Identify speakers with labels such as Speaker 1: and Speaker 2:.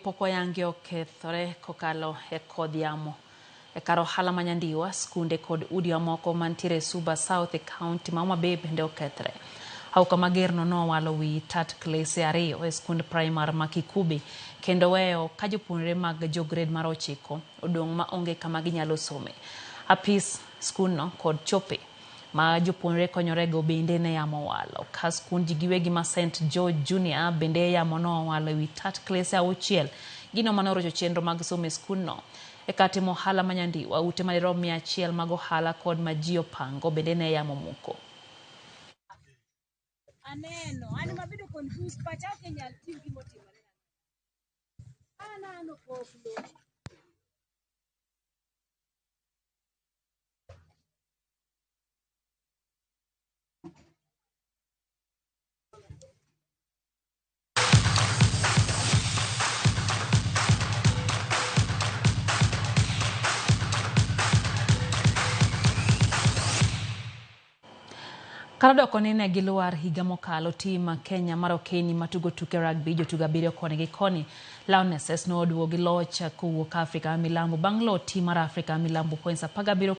Speaker 1: pok oyangi okethore kokalo e kodh yamo. E kar ohala ma Nyandiwa, skunde kod udi mamoko mantiere Suba South e kaunti ma Homa Bay bende okethre. Auka magerno nowalo wi tat klese ariyo e skund praimar ma Kikubi kendo weyo ka jopuonjre mag jo gred mar ochiko odong' ma onge kama ginyalo some. Apis skundno kod chope ma jopuonjre konyorego bende ne yamo owalo. Ka skund ji giwegi ma St George Junior bende yamo no owalo ewi tat klese auchiel, gino mane orocho chenro mag somo e skundno. E kar timo ohala ma Nyandiwa, ute madirom 100 mag ohala kod ma ji opango bende ne yamo omuko.
Speaker 2: Aneno, an mabedo confused, pacha ok nyal tim gimotimore. Anano poklo.
Speaker 1: Kata doko ni ne gilwar higa mokalo, tim ma Kenya mar okeni matugo tuke rugby jotugo abiriyo koni gi koni, Lionesses noduogo gi loch kowuok Afrika ma Milambo bang' loyo tim mar Afrika ma Milambo points 17.